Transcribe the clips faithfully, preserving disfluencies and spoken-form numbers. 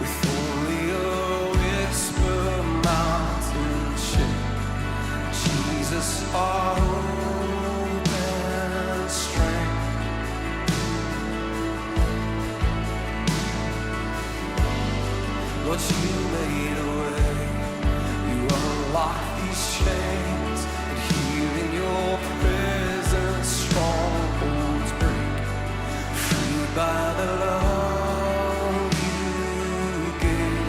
Only a whisper, mountain shake. Jesus, our hope and strength. Lord, you made a way. You unlock these chains, and here in your presence, strongholds break. Freed by the love you gave,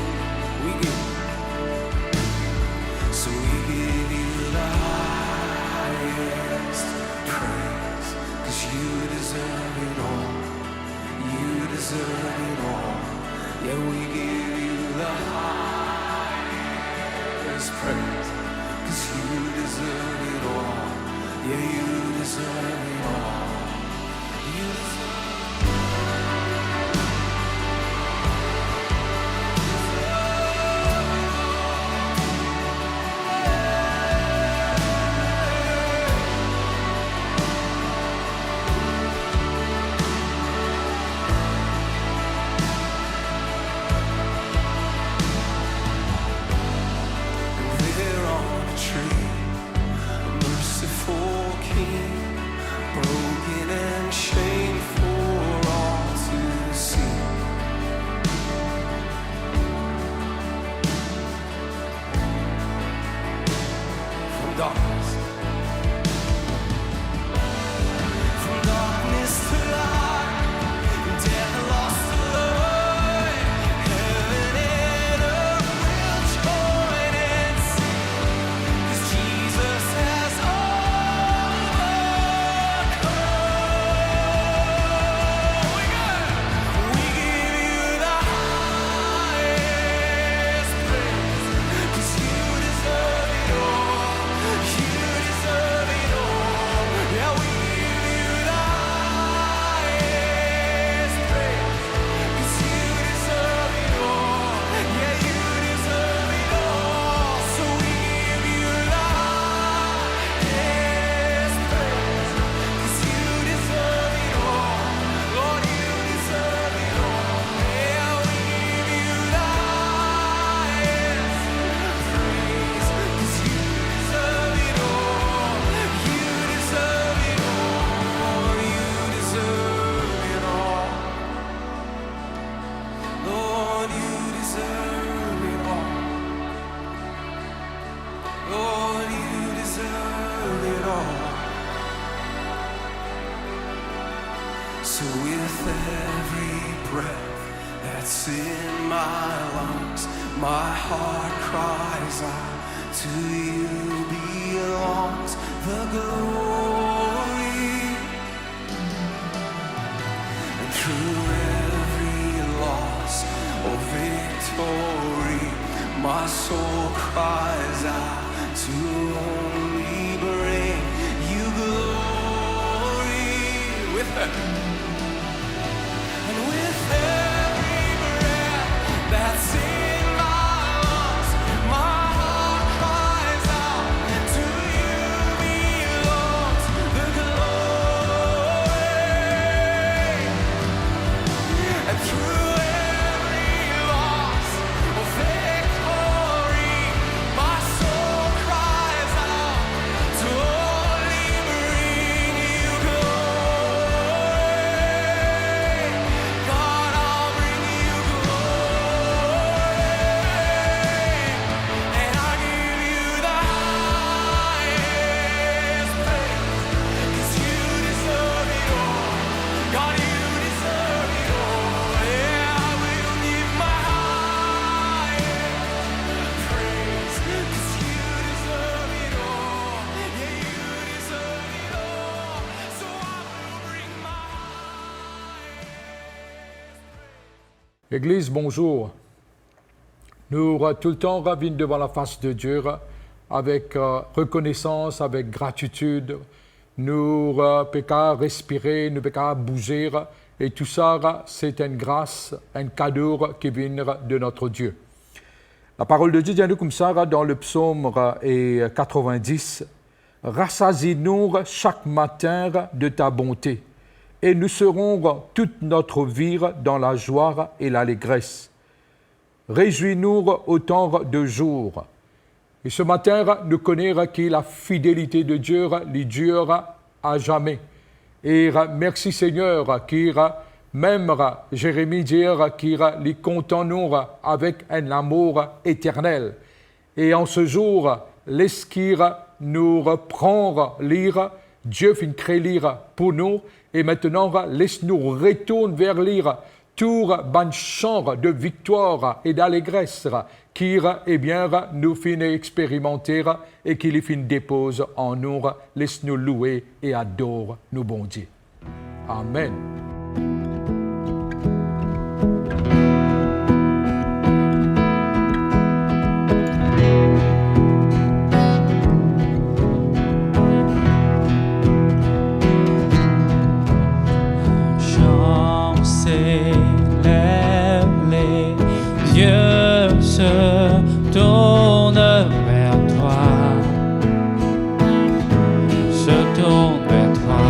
we give. So we give you the highest praise, 'cause you deserve it all. You deserve it all. Yeah, we give you the highest praise, 'cause you deserve it all. Yeah, you deserve it all. You deserve There on a tree, a merciful King, broken and shameful for all to see. From darkness, from darkness to light, death lost to life, heaven and earth will join and sing, 'cause Jesus has overcome. We give you the highest praise, 'cause you deserve it all. You deserve it all. Yeah, we give you the highest praise, 'cause you deserve it all. Yeah, you deserve it all. So we give you the highest praise, 'cause you deserve it all. Lord, you deserve it all. Yeah, we give you the highest praise, 'cause you deserve it all. You deserve it all. You deserve it all. Lord, you deserve it all. Lord, you deserve it all. So with every breath that's in my lungs, my heart cries out, to you belongs the glory. And through every loss or victory, my soul cries out to only bring you glory. With every And with every breath that's in my lungs, my heart cries out, to you belongs the glory. And through every loss or victory, my soul cries out, to only bring you glory. God, I'll bring you glory. And I'll give you the highest praise, 'cause you deserve it all. God, you deserve it all. Yeah, I will give my highest praise, 'cause you deserve it all. Yeah, you deserve it all. So I will bring my highest praise. Legliz, bonzour. Nou, euh, toultan vinn devan lafas de Die, euh, avek, euh, rekonesans, avek gratitid. Nou, euh, pe kapav respire, nou pe kapav bouze, e tou sa, se enn gras, enn kado ki vinn de notre Die. Laparol de Die dir nou koumsa dan le psom, euh, e quatre-vingt-dix, Rassasie-nous chaque matin de ta bonté, et nous serons toute notre vie dans la joie et l'allégresse. Réjwi nou otan de zour. E se matin, nou kone ki lafidelite de Die, li dir a zame. E mersi Segner ki mem Zeremi dir ki li kontan nou avek enn lamour eternel. E an se zour, les ki nou pran li, Die finn kre li pou nou, e aster les nou retourn ver li, tou bann san de viktwar e dalegres ki, ebien, nou finn experimante e ki li finn depoz an nou, les nou loue e ador nou Bondie. Amen. Chante, lève les yeux, se tourne vers toi, se tourne vers toi.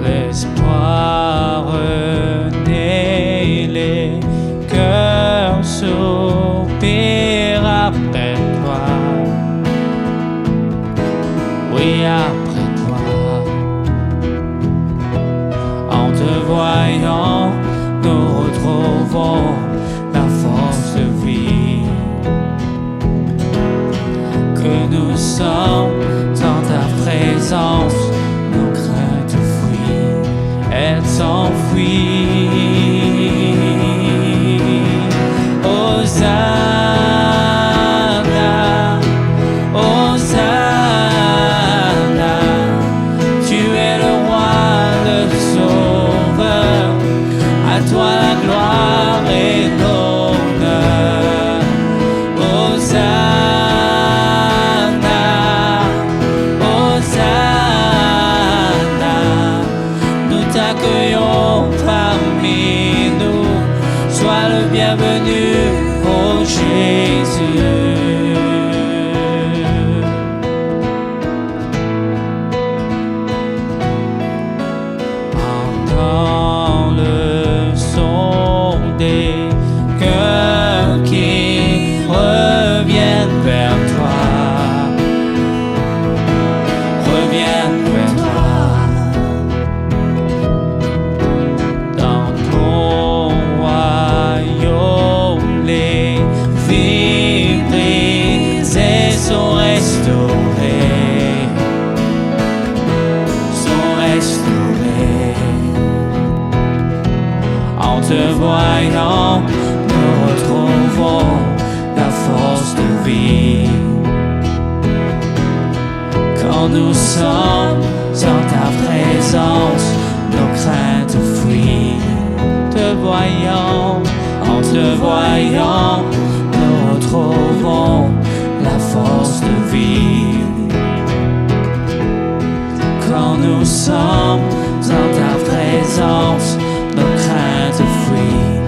L'espoir renaît, les cœurs soupirent après toi. Oui, après toi. En te voyant, nous retrouvons la force de vie. Que nous sommes dans ta présence, nos craintes fuient, elles s'enfuient. Hosanna, Hosanna, tu es le roi, le sauveur, à toi la gloire et l'honneur. Hosanna, Hosanna, nous t'accueillons parmi nous. Sois le bienvenu, ô Jésus. Entends le son des cœurs qui reviennent vers toi, reviennent vers toi. Dans ton royaume, les vies brisées sont restaurées, sont restaurées. En te voyant, nous retrouvons la force de vie. Quand nous sommes en ta présence, nos craintes fuient. Te voyant, en te voyant, nous retrouvons la force de vie. Quand nous sommes en ta présence, nos craintes fuient,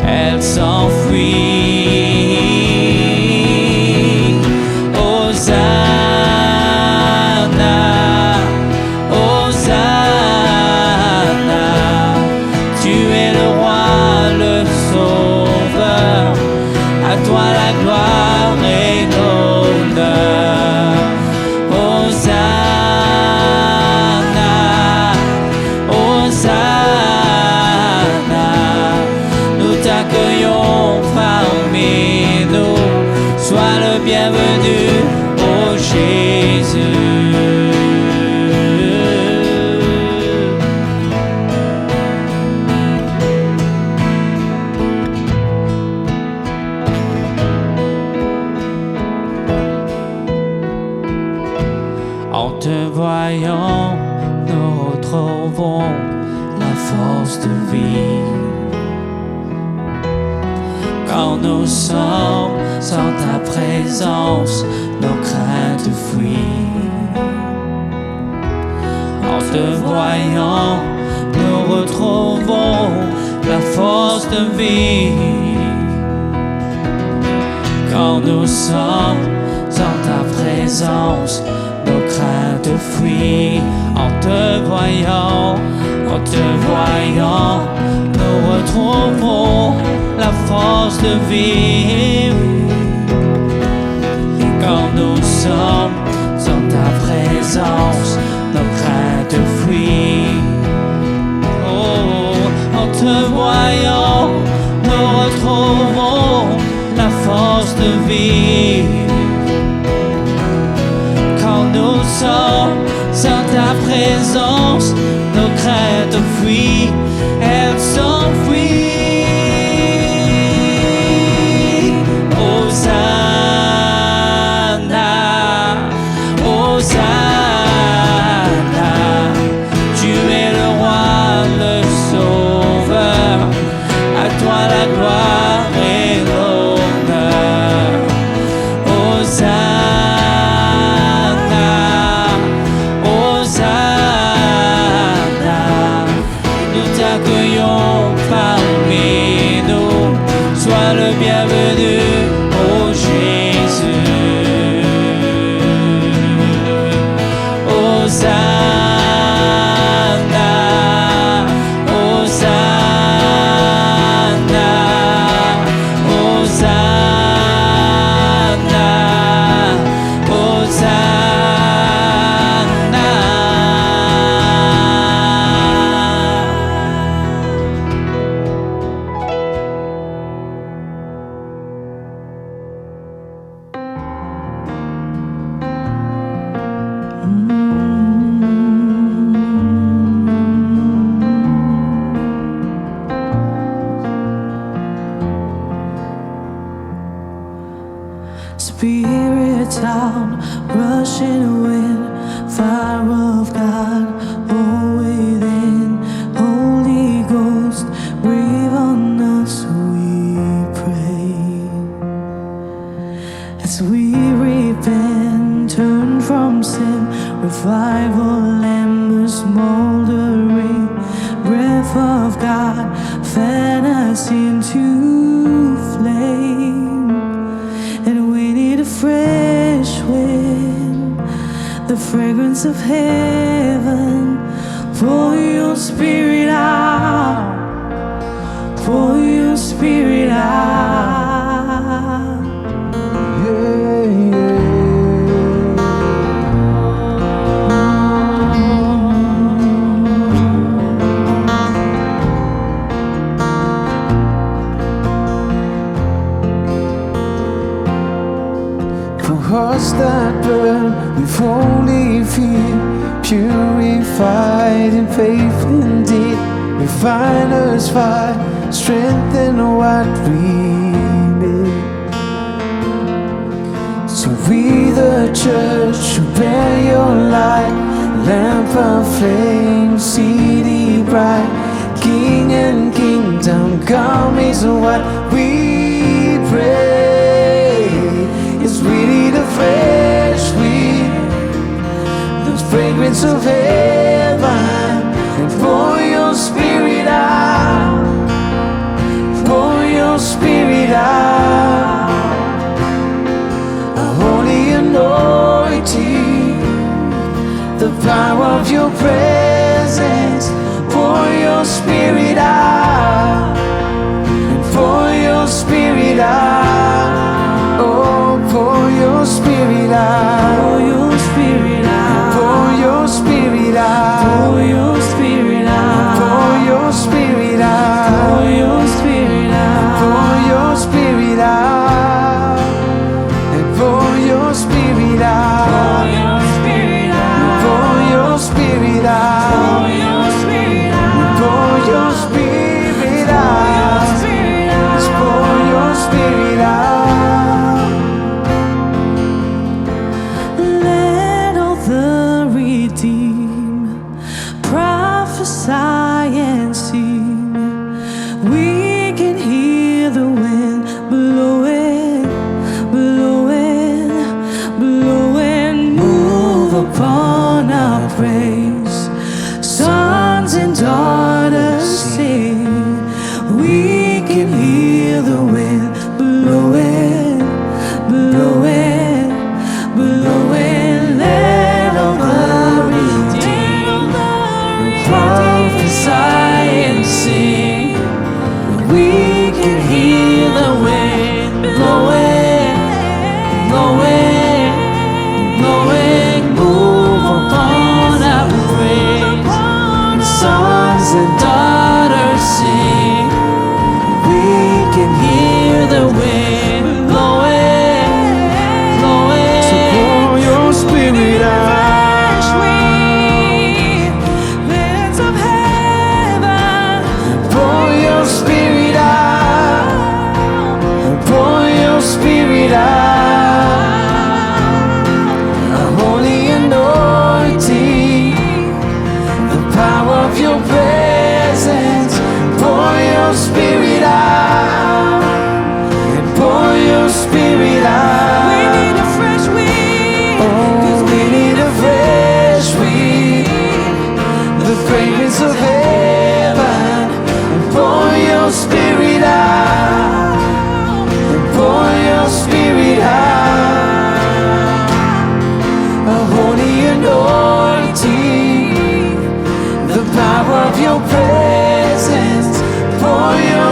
elles s'enfuient. Hosanna, Hosanna, tu es le roi, le sauveur, à toi la gloire et l'honneur. Hosanna, Hosanna, nous t'accueillons parmi nous. Sois le bienvenu, ô Jésus. En te voyant, nous retrouvons la force de vie. Quand nous sommes en ta présence, nos craintes fuient. En te voyant, nous retrouvons la force de vie. Quand nous sommes en ta présence, nos craintes fuient. En te voyant, en te voyant, nous retrouvons force de vivre. Et quand nous sommes dans ta présence, nos craintes fuient. Oh, en te voyant, nous retrouvons la force de vivre. Quand nous sommes dans ta présence, nos craintes fuient, elles s'enfuient. Hosanna, Hosanna, tu es le roi, le sauveur, à toi la gloire et l'honneur. Hosanna, Hosanna, nous t'accueillons parmi nous. Sois le bienvenu, ô Jésus. Hosanna, Hosanna, Hosanna, Hosanna. Spirit down, rushing wind, fire of God, all within. Holy Ghost, breathe on us, we pray. As we repent, turn from sin, revival embers smoldering, breath of God, fan us into flame. And we need a fresh wind, the fragrance of heaven. Pour your spirit out, pour your spirit out. Yeah, yeah. For hearts that burn with holy fear, purified in faith and deed, refiner's fire, strengthen what remains. So we, the church, who bear your light, lamp of flame, city bright, King and kingdom come is what we pray. Yes, we need a fresh wind, the fragrance of heaven, and pour your spirit out, pour your spirit out. A holy anointing, the power of your presence. Pour your spirit out, and pour your spirit out. Oh, pour your spirit out. Pour your spirit out. Pour your spirit out. Pour your spirit out. Pour your spirit out. Pour your spirit out. Pour your spirit out. And pour your spirit out. Pour your spirit out. Pour your spirit out. Pour your spirit out. Pour your spirit out. Pour your spirit out. Pour your spirit out. Let all the redeemed prophesy and sing. We can hear the wind blowing, blowing, blowing. Move upon our praise. Sons and daughters sing. We can hear the wind blowing, blowing, blowing. Let all the redeemed prophesy and sing. We can hear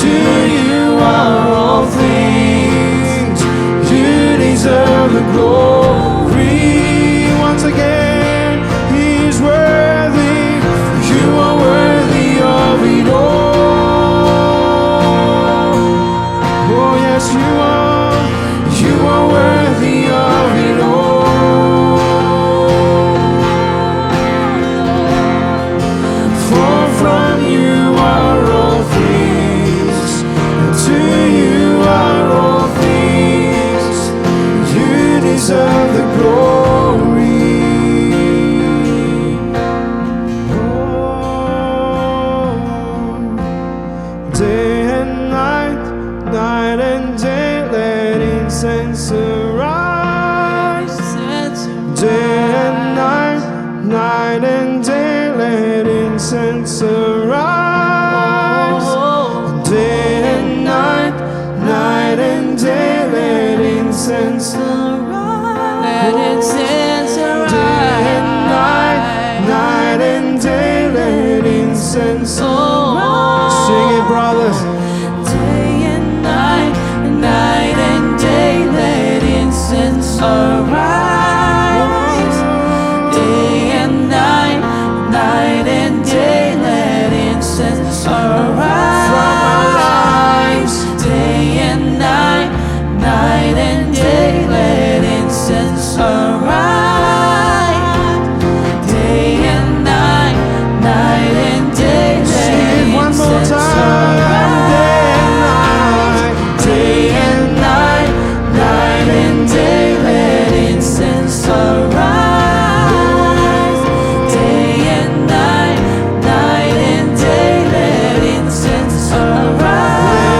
To you are all things. You deserve the glory. Once again, He is worthy. You are worthy of it all. Oh, yes, you are. You are worthy of it all. For from you are all things, and to you are all things. You deserve the glory. Oh, day and night, night and day, let incense arise. Day and night, night and day, let incense arise. Day and night, night and day, let incense arise. Let incense arise. Day and night, night and day, let incense arise. Sing it, brothers. Day and night, night and day, let incense arise. Day and night, night and day, let incense arise. From our lives. Day and night, night and day, let incense arise. Day and night, night and day, let incense arise. Sing it one more time. Day and night. Day and night, night and day, let incense arise. Day and night, night and day, let incense arise.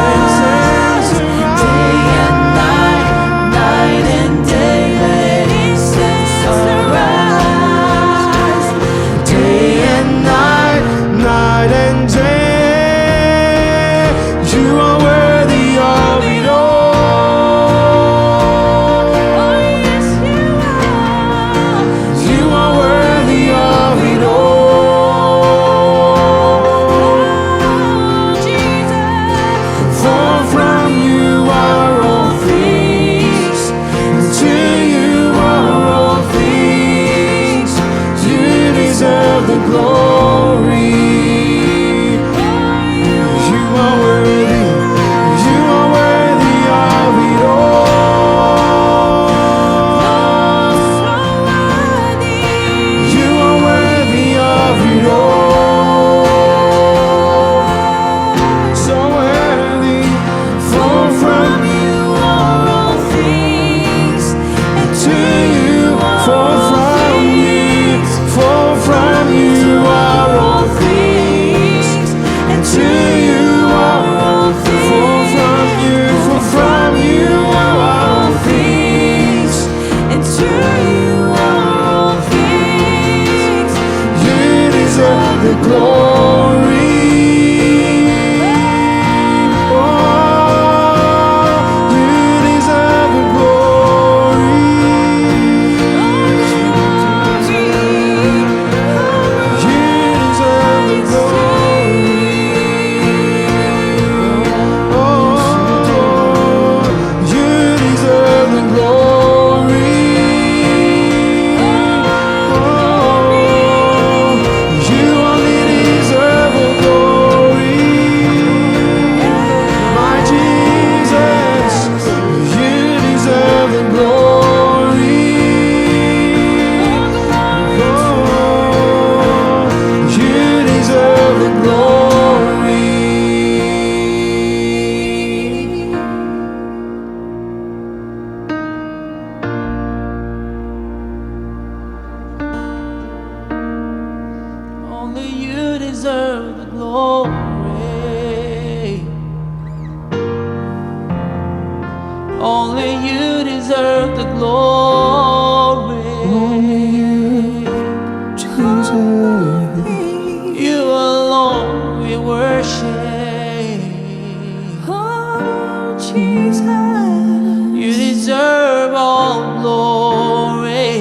Day and night, night and day, let incense arise. Day and night, night and day, you are worthy of it all. Oh, yes, you are. You are worthy of it all. Oh, Jesus. For from you are all things, and to you are all things. You deserve the glory. You are worthy. You are worthy of it all. You are worthy of it all. So worthy. For from you are all things, and to you are all things. For from you, for from you are all things, and to you are all things. For from you, for from you are all things, and to you are all things. You deserve the glory. Oh, you deserve the glory. You deserve the glory. Oh, you deserve the glory. Oh, you only deserve the glory. My Jesus, you deserve the glory. Oh, you deserve the glory. Only you deserve the glory. Only you deserve the glory. Only you, Jesus. You alone we worship. Oh, Jesus. You deserve all glory.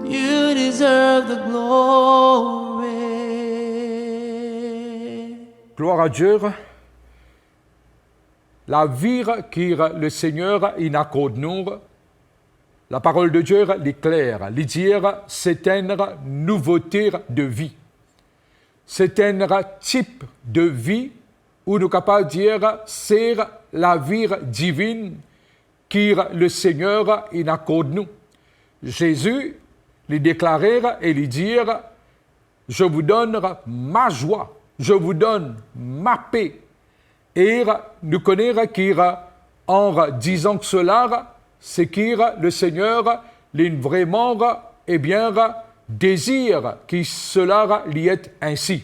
You deserve the glory. Gloire à Dieu. Lavi ki Lesegner inn akord nou, laparol de Die li kler, li dir, se enn nouvote de vi. Se enn tip de vi, ou nou kapav dir, se lavi divin ki Lesegner inn akord nou. Zezi, li deklare e li dir, "Je vous donne ma joie, je vous donne ma paix." E nou kone ki, an dizan sela, se ki Lesegner, li vreman, ebien, dezir ki sela li et ensi.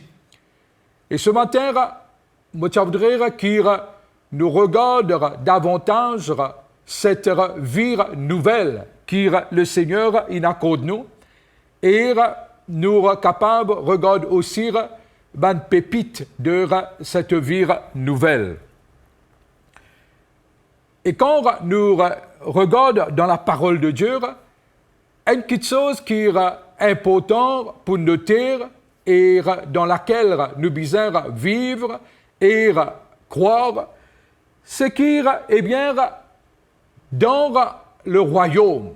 E se matin, mo ti a voudre ki nou regard davantaz set vi nouvel ki Lesegner inn akord nou, e nou kapav regard osi bann pepit de set vi nouvel. E kan nou regard dan laparol de Die, enn kiksoz ki inportan pou note e dan lakel nou bizin viv e krwar, se ki, ebien, dan lerwayom,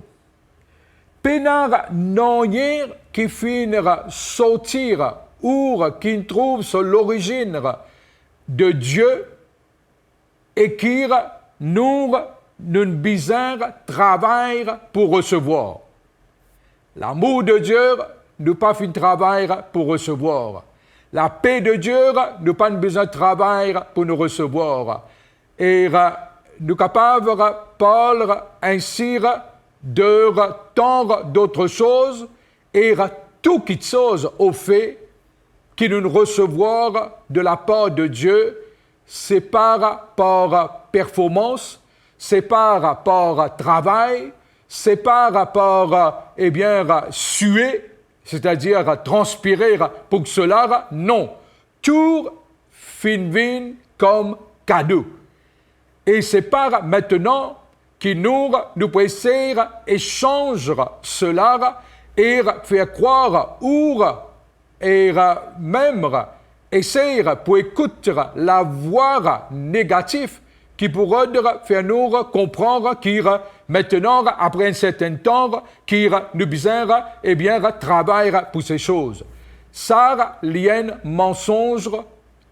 pena nanye ki finn sorti ou ki trouv so lorizinn de Die e ki nou, nou bizin travay pou resevwar. Lamour de Die, nou pa finn travay pou resevwar. Lape de Die, nou pa bizin travay pou nou resevwar. E nou kapav parl ensi de tant d'autres choses, e tou kiksoz, ofe, ki nou resevwar de lapar de Die, se pa par performans, se pa par travay, se pa par, ebien, sue, setadir transpire pou sela, non. Tou finn vinn kom kado. E se pa aster ki nou, nou pou esey esanz sela e fer krwar ou e mem esey pou ekout lavwa negatif ki pou rod fer nou konpran ki aster, apre enn sertin tan, ki nou bizin, ebien, travay pou se soz. Sa li enn mansonz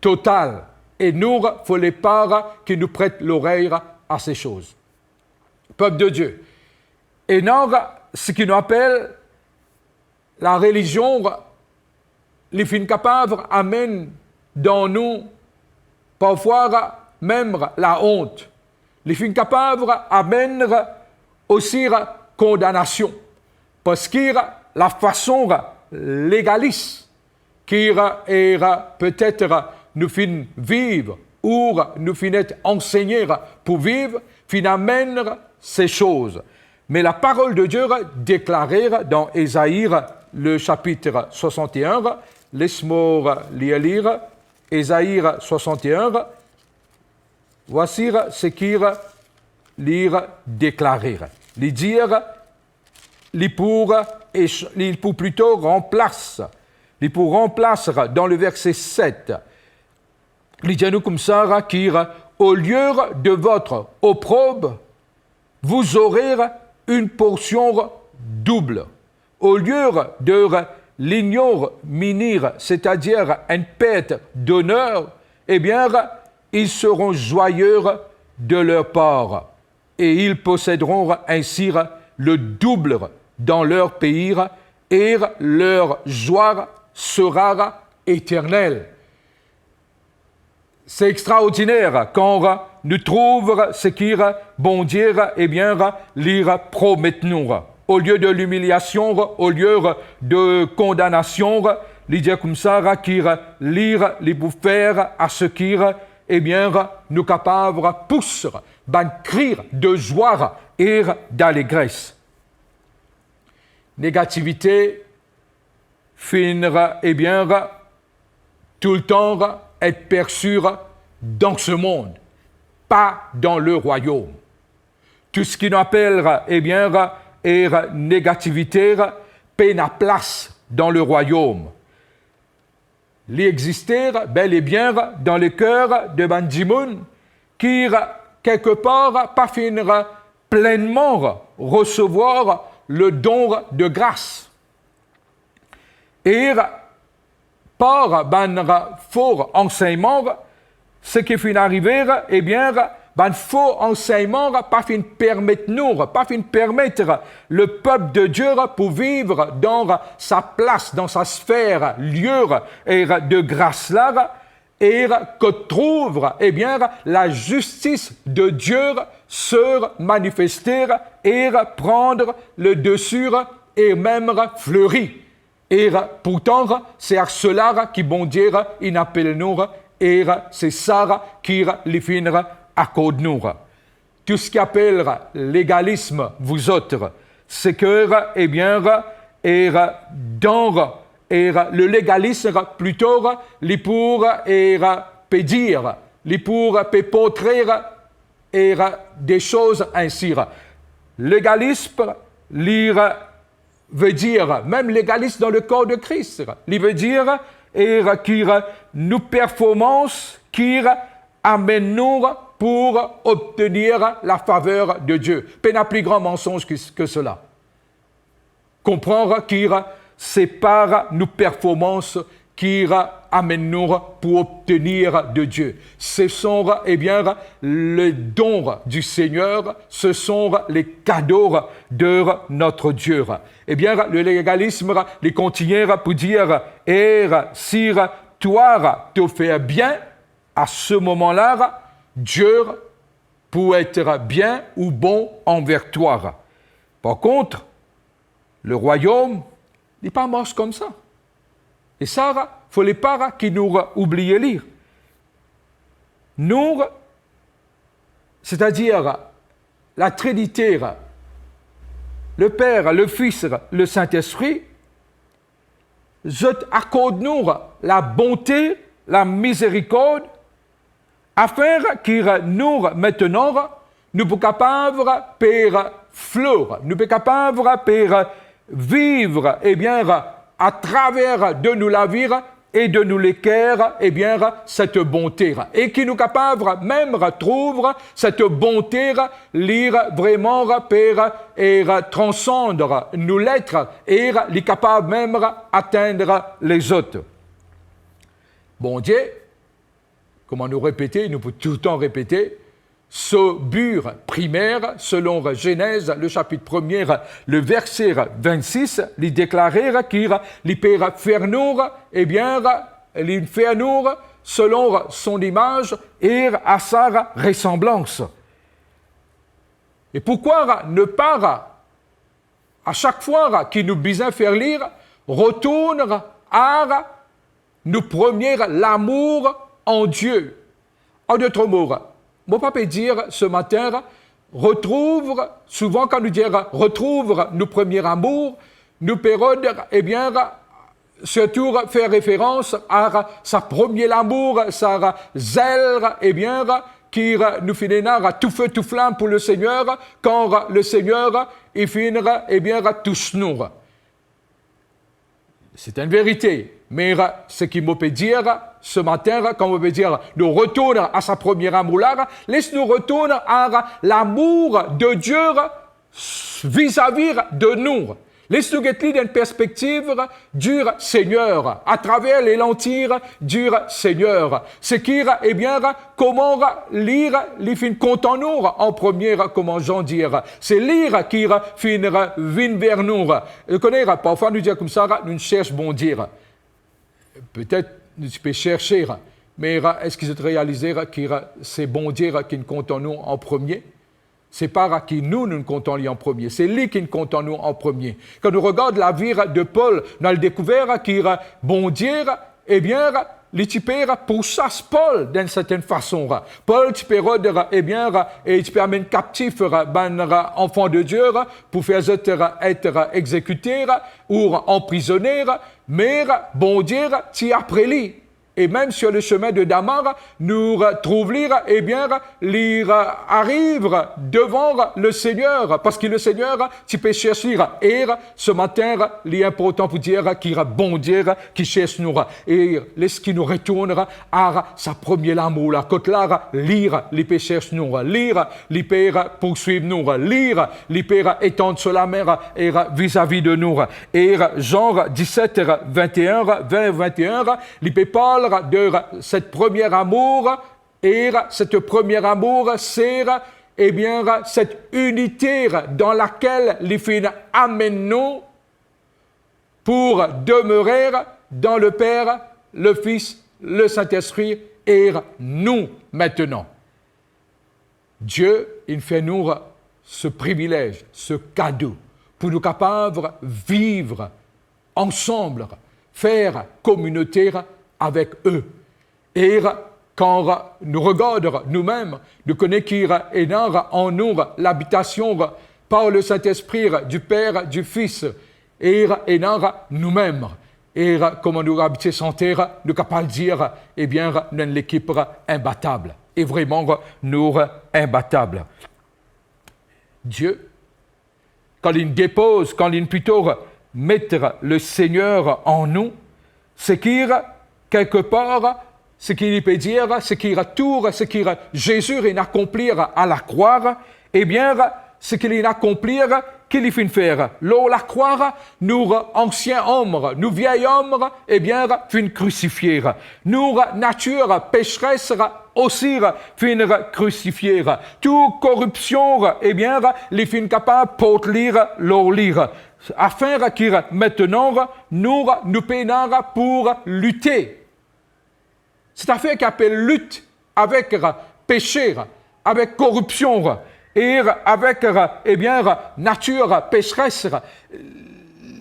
total, e nou fode pa ki nou pret lorey a se soz. Pep de Die, ena seki nou apel larelizion, li finn kapav amenn dan nou parfwa mem laont. Li finn kapav amenn osi kondanasion, parski lafason legalis ki, e, petet nou finn viv ou nou finn et ansegne pou viv, finn amenn se soz. Me laparol de Die deklare dan Ezai, le sapit swasant-e-enn, les mo lir li, Ezai swasant-e-enn, vwasi seki li deklare. Li dir, li pou, li pou plito ranplas, li pou ranplas dan le verse set. Li dir nou koumsa ki, au lieu de votre opprobre, vous aurez une portion double. Au lieu de l'ignominie, c'est-à-dire une perte d'honneur, eh bien, ils seront joyeux de leur part, et ils posséderont ainsi le double dans leur pays, et leur joie sera éternelle. Se extraordiner kan nou trouv seki Bondie, ebien, li promet nou. Au lieu de l'humiliation, au lieu de condamnation, li dir koumsa ki li, li pou fer a seki, ebien, nou kapav pous bann kri de joie et d'allégresse. Négativité, finn, ebien, toultan et persi dan se mond, pa dan lerwayom. Tou seki nou apel, ebien, e négativité, pena plas dan lerwayom. Li existe bel e bien dan leker de bann dimoun ki, kelkepar, pa finn plennman resevwar le don de gras. E par bann fo ansegnman, seki finn arive, e bien, bann fo ansegnman pa finn permet nou, pa finn permet lepep de Die pou viv dan sa plas, dan sa sfer, lie e de gras la, e kot trouv, e bien, lazistis de Die se manifeste e pran le desi e mem fleri. E pourtan, se ar sela ki Bondie inn apel nou, e se sa ki li finn akord nou. Tou seki apel legalism, vous autres, seki, e bien, e dan, e le legalism plito, li pou, e pe dir, li pou pe portre, e de soz ensi. Legalism, li ve dir, mem legalism dan lekor de Kris, li ve dir, e ki nou performans ki amenn nou pou obtenir lafaver de Die. Pena pli gran mansonz ki, ki sela. Konpran ki se pa nou performans ki amenn nou pou obtenir de Die. Ce sont, e bien, les dons du Seigneur, ce sont les cadeaux de notre Dieu. E bien, le legalism, li kontigne pou dir, e si twa to fer bien, a se moman la, Die pou et bien ou bon anver twa. Par kont, le rwayom, li pa mars koumsa. E sa, fode pa ki nou oubliye li. Nou, setadir la Trinite, le Per, le Fis, le Sintespri, zot akord nou labonte, lamizerikord, afin ki nou, aster, nou pou kapav pe flor, nou pe kapav pe viv, e bien, atraver de nou lavi e de nou leker, e bien, set bonte. E ki nou kapav mem trouv set bonte, li vreman pe, e, transand nou let, e li kapav mem atenn lezot. Bondie, kouma nou repete, nou pou toultan repete, so bi primer, selon Zenez, le sapit premie, le verse vennsis, li deklare ki li pe fer nou, e bien, li fer nou selon son imaz e a sa resanblans. E poukwa ne pa, a sak fwa ki nou bizin fer li, retourn a nou premie lamour an Die? An dot mo, mo pa pe dir se matin, retrouv, souvan kan nou dir retrouv nou premie amour, nou pe rod, e bien, sirtou fer referans a sa premie lamour, sa zel, e bien, ki nou finn ena tou fe tou flam pou Lesegner, kan Lesegner, li finn, e bien, tous nou. Se enn verite, me seki mo pe dir se matin, kan mo pe dir nou retourn a sa premie amour la, les nou retourn a lamour de Die vizavi de nou. Les nou get li dan enn perspektiv du Seigneur, atraver le lantir du Seigneur. Seki, e bien, kouma li, li finn kontan nou an premie, kouma Zan dir. Se li ki finn vinn ver nou. Ou kone, parfwa nou dir koumsa, nou sers Bondie. Petet nou ti pe serse, me eski zot realize ki se Bondie ki'nn kontan nou an premie? Se pa ki nou, nou'nn kontan li an premie, se li ki'nn kontan nou an premie. Kan nou regard lavi de Pol, nou al dekouver ki Bondie, e bien, li ti pe poursas Pol dan enn sertenn fason. Pol ti pe rod, e bien, e ti pe amenn kaptif bann anfan de Die pou fer zot et egzekite ou anprizone, me Bondie ti apre li. E mem sur le chemin de Damas, nou trouv li, ebien, li ariv devan Lesegner, parski Lesegner ti pe sers li. E se matin, li inportan pou dir ki Bondie ki sers nou. E les ki nou retourn a sa premie lamour la, kot la, li, li pe sers nou, li, li pe pourswiv nou, li, li pe etann so lame e vizavi de nou. E Jean diset, vinte et un, vingt, vingt et un, li pe parl de set premie amour, e set premie amour, se, ebien, set inite dan lakel li finn amenn nou pou demere dan le Per, le Fis, le Sintespri, e nou, aster. Die inn fer nou se privilez, se kado, pou nou kapav viv ansam, fer kominote avek e. E kan nou regard noumem, nou kone ki ena an nou labitasion par le Sintespri du Per, du Fis, e ena noumem. E kouma nou abitie sante, nou kapav dir, ebien, nou enn lekip inbatab. E vreman, nou inbatab. Die, kan li depoz, kan li plito met Lesegner an nou, se ki, kelke par, seki li pe dir, seki tou, seki Zezi inn akonpli a lakrwa, ebien, seki li inn akonpli, ki li finn fer? Lor lakrwa, nou ansien om, nou vie om, ebien, finn krisifie. Nou natir peseres osi finn krisifie. Tou koripsion, ebien, li finn kapav port li lor li. Afin ki aster nou, nou pena pou lite. Setafer ki apel lit avek pese, avek koripsion e avek, ebien, natir peseres,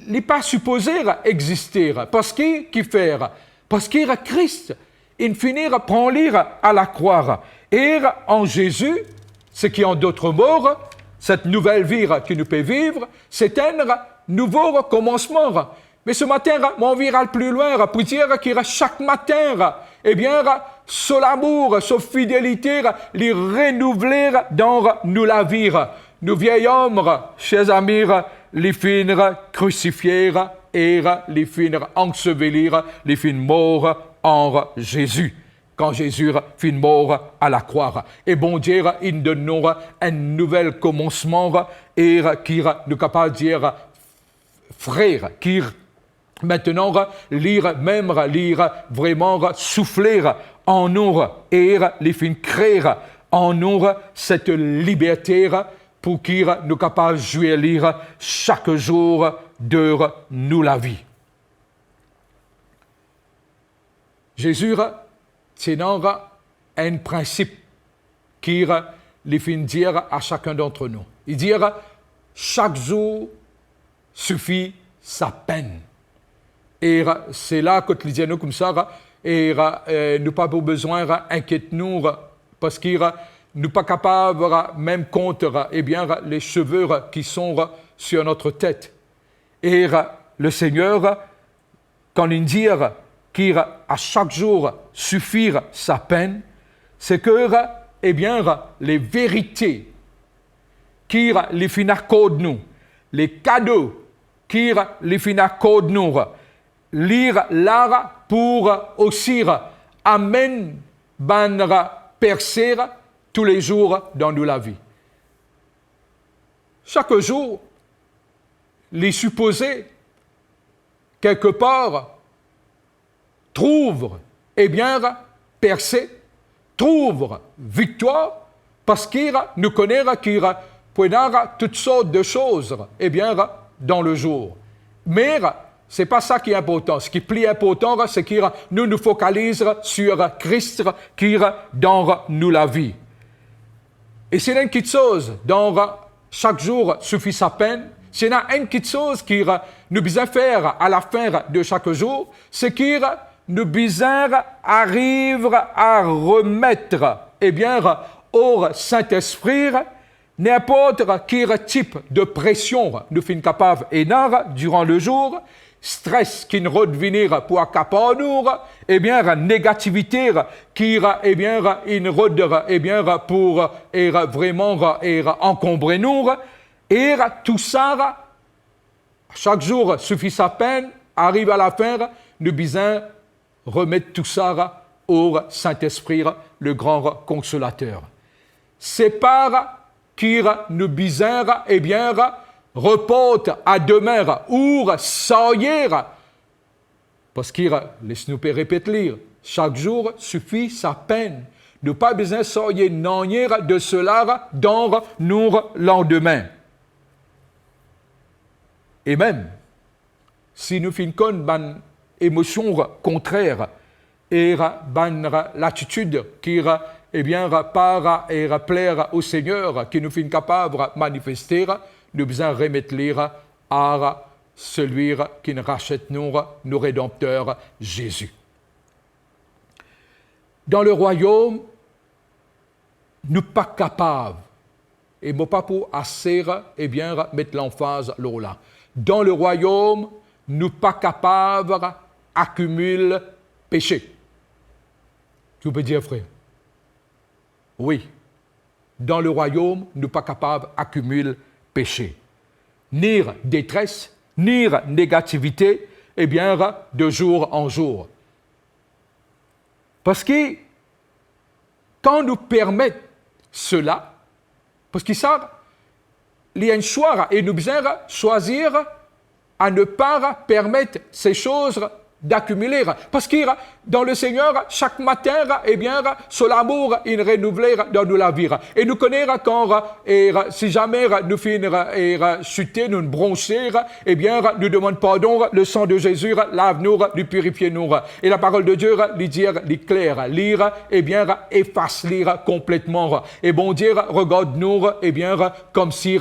li pa sipoze existe. Parski kifer? Parski Kris inn fini pran li a lakrwa. E an Zezi, seki an dot mo, set nouvel vi ki nou pe viv, se enn nouvo komansman. Me se matin, mo anvi al pli lwin pou dir ki sak matin, ebien, so lamour, so fidelite, li renouvle dan nou lavi. Nou vie om, ser zami, li finn krisifie e li finn anseveli, li finn mor an Zezi. Kan Zezi finn mor a lakrwa, e Bondie inn donn nou enn nouvel komansman, e ki nou kapav dir fre, ki aster li mem, li vreman soufle an nou, e li finn kre an nou set liberte pou ki nou kapav zwir li sak zour de nou lavi. Zezi ti ena enn prinsip ki li finn dir a sakenn dantre nou. Li dir, sak zour sifi sa penn. E se la kot li dir nou koumsa, e, e nou pa pou bizin inkiet nou, parski nou pa kapav mem kont, ebien, les cheveux qui sont sur notre tête. E Lesegner, kan li dir ki a sak zour sifi sa penn, se ki, ebien, leverite ki li finn akord nou, lekado ki li finn akord nou, li la pou osi amenn bann perse toulezour dan nou lavi. Sak zour, li sipoze, kelke par, trouv, ebien, perse, trouv viktwar, parski nou kone ki pou ena tout sort de soz, ebien, dan lezour. Me se pa sa ki inportan. Seki pli inportan, se ki nou, nou fokaliz sur Kris ki dan nou lavi. E si ena enn kiksoz dan sak zour sifi sa penn, si ena enn kiksoz ki nou bizin fer a lafin de sak zour, se ki nou bizin ariv a remet, ebien, o Sintespri, ninport ki tip de presion nou finn kapav ena diran lezour, stres ki'nn rod vini pou akapar nou, ebien, negativite ki, ebien, inn rod, ebien, pou, e, vreman, e, ankonbre nou, e tou sa, sak zour sifi sa penn, ariv alafin, nou bizin remet tou sa o Sintespri, le gran Konsolater. Se pa ki nou bizin, ebien, report a demin ou sarye, parski, les nou pe repet li, sak zour sifi sa penn. Nou pa bizin sarye nanye de sela dan nou landime. E mem, si nou finn konn bann emosion kontrer e bann latitid ki, ebien, pa, e, pler o Segner, ki nou finn kapav manifeste, nou bizin remet li a selwi ki'nn rasiet nou, nou Redanter, Zezi. Dan le rwayom, nou pa kapav, e mo pa pou ase, ebien, met lanfaz lor la. Dan le rwayom, nou pa kapav akimil pese. Ou pe dir, frer, wi, dan le rwayom, nou pa kapav akimil pese, ni detres, ni negativite, ebien, de zour an zour. Parski kan nou permet sela, parski sa, li enn swa, e nou bizin swazir a ne pa permet se soz dakimile. Parski dan le Segner, sak matin, ebien, so lamour inn renouvle dan nou lavi. E nou kone kan, e, si zame nou finn, e, site, nou bronse, ebien, nou demann pardon, le san de Zezi lav nou, li pirifie nou. E laparol de Die, li dir, li kler, li, ebien, efas li konpletman. E Bondie regard nou, ebien, koumsi,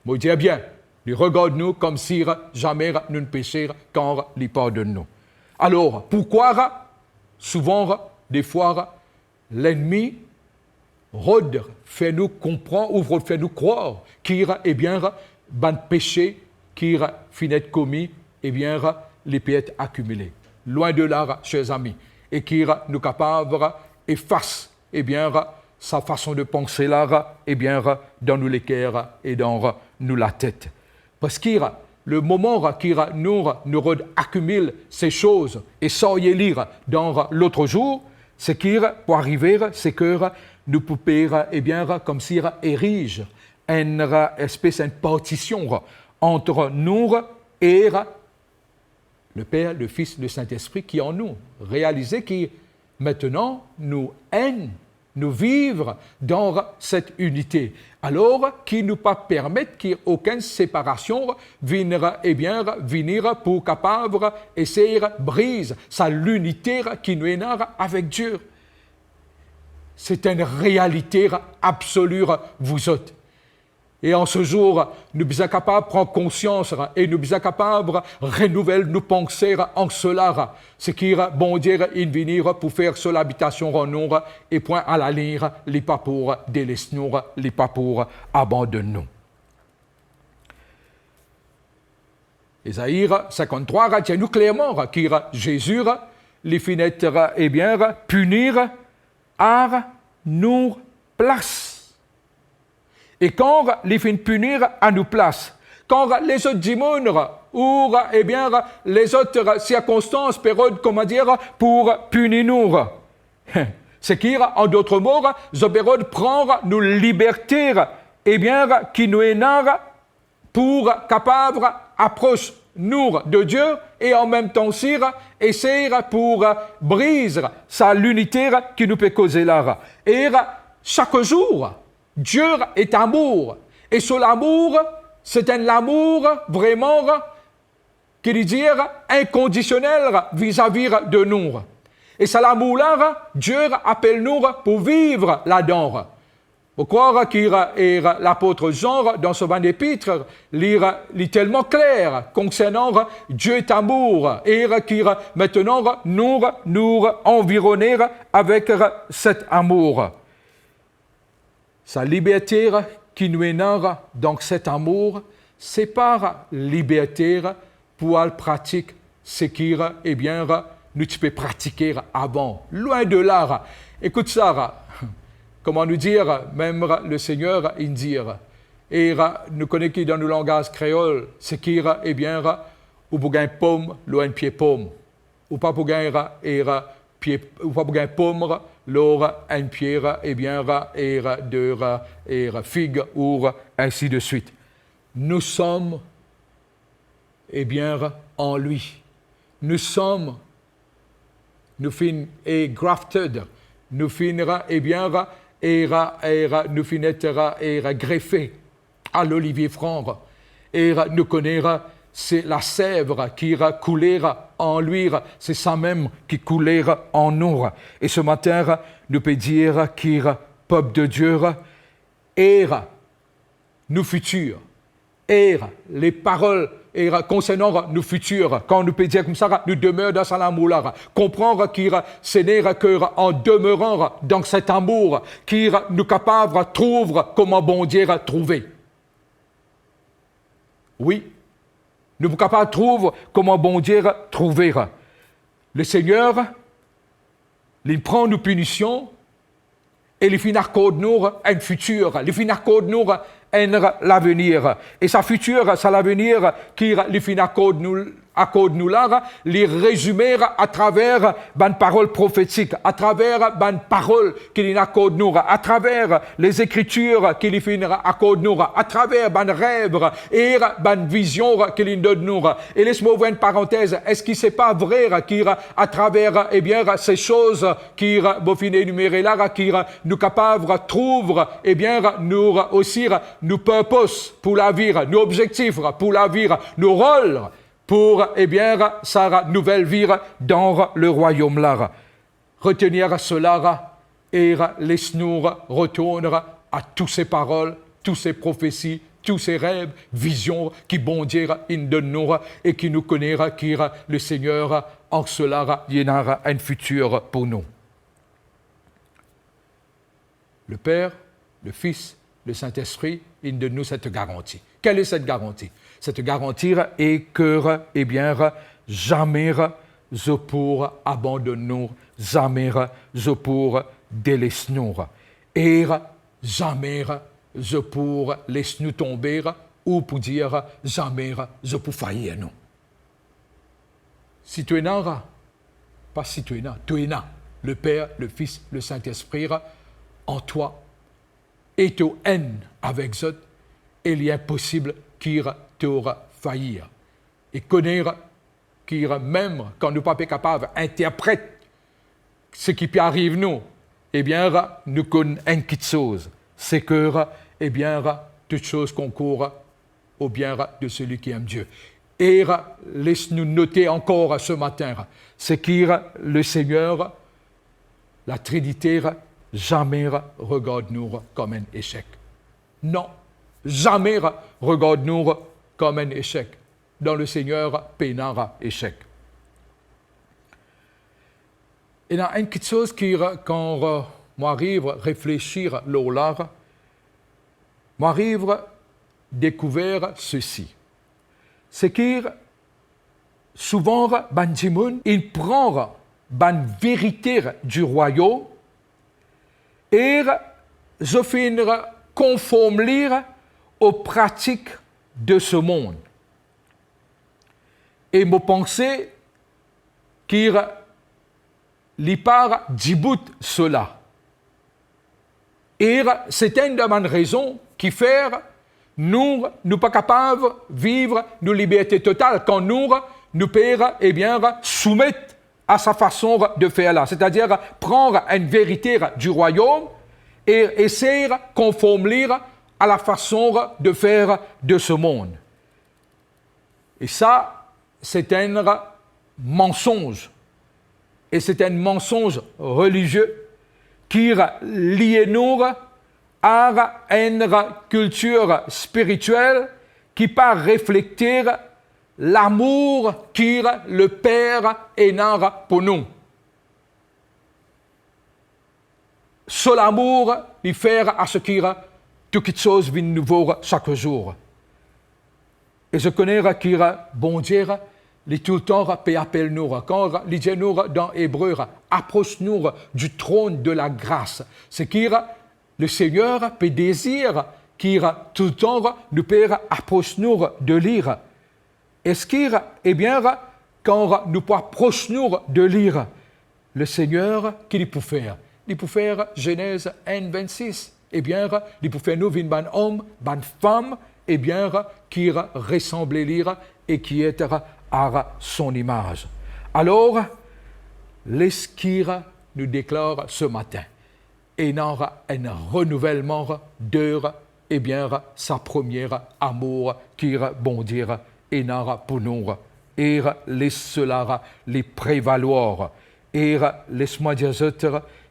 mo dir bien, li regard nou koumsi zame nou'nn pese kan li pardonn nou. Alor, poukwa souvan, defwa, lennmi rod fer nou konpran ou rod fer nou krwar ki, ebien, bann pese ki finn et komi, ebien, li pe et akimile. Lwin de la, ser zami, e ki nou kapav efas, ebien, sa fason de panse la, ebien, dan nou leker e dan nou latet. Parski le moman ki nou, nou rod akimil se soz e sarye li dan lot zour, seki pou arive, seki nou pou pe, ebien, koumsi eriz enn espes enn partision ant nou e le Per, le Fis, le Sintespri ki an nou. Realize ki aster nou enn, nou viv dan set inite. Alor ki nou pa permet ki okenn separasion vinn, ebien, vini pou kapav esey briz sa linite ki nou ena avek Die. Se enn realite absoli, vouzot. E an se zour, nou bizin kapav pran konsians e nou bizin kapav renouvel nou panse an sela, seki Bondie inn vini pou fer so labitasion an nou, e pwin alalinn, li pa pou deles nou, li pa pou abandonn nou. Ezai sinkanntrwa dir nou klerman ki Zezi, li finn et, ebien, pini a nou plas. E kan li finn pini a nou plas, kan lezot dimoun ou, ebien, lezot sirkonstans pe rod, kouma dir, pou pini nou, seki, an dot mo, zot pe rod pran nou liberte, ebien, ki nou ena pou kapav apros nou de Die e an mem tan si esey pou briz sa linite ki nou pe koze la. E sak zour, Die est amour. E so lamour, se enn lamour vreman ki li dir inkondisionel vizavi de nou. E sa lamour la, Die apel nou pou viv ladan. Mo krwar ki, e, lapot Zan, dan so bann epit, li, li telman kler konsernan Die est amour, e ki aster nou, nou anvirone avek set amour. Sa liberte ki nou ena dan set amour, se pa liberte pou al pratik seki, ebien, nou ti pe pratike avan. Lwin de la. Ekout sa, kouma nou dir, mem Lesegner inn dir, e nou kone ki dan nou langaz kreol, seki, ebien, ou pou gagn pom lor enn pie pom. Ou pa pou gagn, e, pie, ou pa pou gagn pom lor enn pie, ebien, e, de, e, fig, ou ainsi de suite. Nous sommes, ebien, en lui. Nous sommes, nou finn, e, grafted. Nou finn, ebien, e, e, nou finn et, e, greffe a lolivier fran. E nou kone, se lasev ki koule an li, se samem ki koule an nou. E se matin, nou pe dir ki pep de Die, e nou fitir, e les paroles, e konsernan nou fitir, kan nou pe dir koumsa, nou demer dan sa lamour la, konpran ki se nek an demeran dan set amour ki nou kapav trouv kouma Bondie trouve. Wi, nou pou kapav trouv kouma Bondie trouve. Lesegner, li pran nou pinision e li finn akord nou enn fitir, li finn akord nou enn lavenir. E sa fitir, sa lavenir ki li finn akord nou, akord nou la, li rezime atraver bann parol profetik, atraver bann parol ki li akord nou, atraver Lezekritir ki li finn akord nou, atraver bann rev e bann vizion ki li donn nou. E les mo ouver enn parantez, eski se pa vre ki atraver, ebien, se soz ki mo finn enimere la, ki nou kapav trouv, ebien, nou osi, nou purpose pou lavi, nou obzektif pou lavi, nou rol pou, ebien, sa nouvel vi dan lerwayom la. Retenir sela e les nou retourn a tou se parol, tou se profesi, tou se rev, vizion ki Bondie inn donn nou e ki nou kone ki Lesegner an sela li ena enn fitir pou nou. Le Père, le Fils, le Saint-Esprit, inn donn nou set garanti. Quelle est cette garantie? Set garanti e ki, ebien, zame zot pou abandonn nou, zame zot pou deles nou, e zame zot pou les nou tonbe, ou pou dir zame zot pou fair nou. Si to ena, pa si to ena, to ena le Père, le Fils, le Saint-Esprit an twa, e to enn avek zot, e li inposib ki to fair. E kone ki mem kan nou pa pe kapav interpret seki pe ariv nou, ebien, nou konn enn kitsoz, se ki, ebien, toutes choses concourent au bien de celui qui aime Dieu. E les nou note ankor se matin, se ki Lesegner, Latrinite, zame regard nou kom enn esek. Non, zame regard nou kom enn esek. Dan Lesegner pena esek. Ena enn kitsoz ki, kan mo ariv reflesi lor la, mo ariv dekouver sesi. Se ki souvan bann dimoun inn pran bann verite di rwayom e zot finn konform li o pratik de se mond. E mo panse ki li pa dibout sela. E se enn dan bann rezon ki fer nou, nou pa kapav viv nou liberte total kan nou, nou pe, ebien, soumet a sa fason de fer la, setadir pran enn verite di rwayom e esey konform li a la fason de fer de se mond. E sa, se enn mansonz. E se enn mansonz relizie ki lie nou a enn kiltir spiritiel ki pa reflekte lamour ki Leper ena pou nou. So lamour, li fer a seki tou kitsoz vinn nouvo sak zour. E zot kone ki Bondie, li toultan pe apel nou, kan li dir nou dan Ebre, apros nou du trône de la grâce. Seki Lesegner pe dezir ki toultan nou pe apros nou de li. Eski, ebien, kan nou pou apros nou de li, Lesegner, ki li pou fer? Li pou fer Zenez enn vennsis. Ebien, li pou fer nou vinn bann om, bann fam, ebien, ki resanble li e ki et a son imaz. Alor, les ki nou deklar se matin, ena enn renouvelman de, ebien, sa premie amour ki Bondie ena pou nou, e les sela li prevalwar. E les mwa dir zot